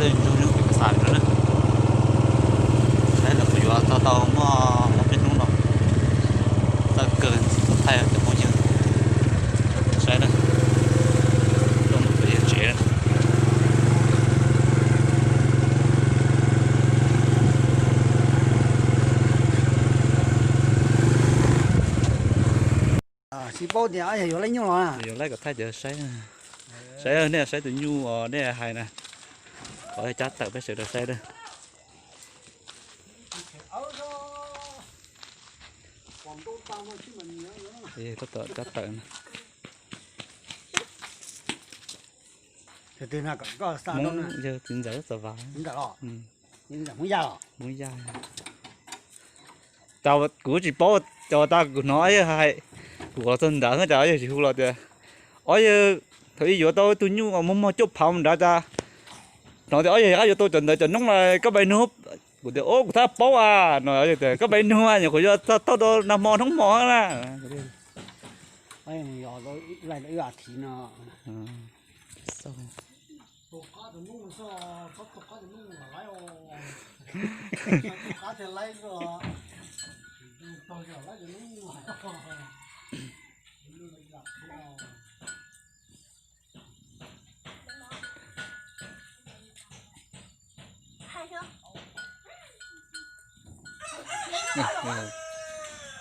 Ntsuj hnub pem xav no na, saib lawv puas yuav tau tau muaj ob peb hnub no. Txawj kawg, thaij cov phooj ywg saib na, tuaj mus pem tsev na. Tsis paub tias yuav laij nyuj los na. Yuav laij kom thaij cov saib. Saib nej saib tus nyuj os nej hais na. Qhov cab tawm peb sawv daws saib na. Tab tom cab tawm na. Yog txiv ntxawm txawv vas. Hmoob Yaj. Cas kuv tsis paub, cas tas kuv hnov yawg hais, kuv qhov txog nrad cas yawg tsis hu los tias, ob yawg, thaum ub yuav tau tus nyuj muag muag cuaj phav nrad cas, hnov tias ob yawg rov qab yuav tau cov ntawd cov noob lawm koj pais nug. Kuv tias, o kuv twb paub as no, tias koj pais nug nyuam qhuav yuav txog thaum nag hmo hnub hmo na.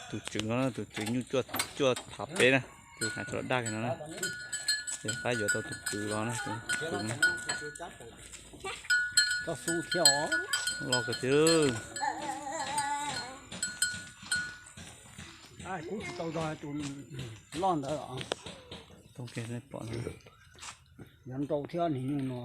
Tus tswv no, tus tswv nyuj cuaj phav peb na, tus hnav tso daj kiag no na. Ces pab yuav tau tus kwv los na, tus kwv no. Los kawg tiag. Kuv tsis tau tus loj ntawd. Pom, yog nrau thiab niag nyuj no.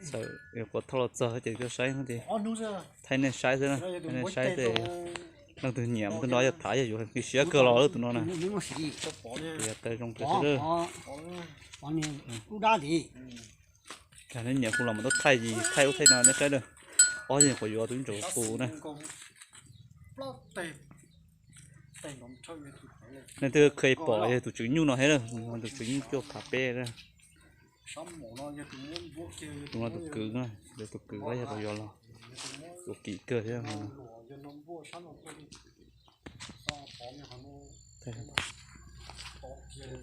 Txawm yuav quav thauj los txog ces tuaj saib no ces thaij nej saib xwb na, thaij nej saib ces leej twg nyiam tus no yog tham yog yuav, siab kawg los lawm tus no na. Yog taw zoo kawg xwb. Cas nej nyiam kuv los mas tuaj thaij, thaij ub thaij no nej saib na. Ob yawg nyuam qhuav yuav tus ntsaum qus na. Nej twb kheev pom yog tus tswv nyuj no thiab, tus tswv nyuj cuaj phav peb na. Tus no tus kwv, tus kwv yog tus yuav los, tus kim kawg thiab.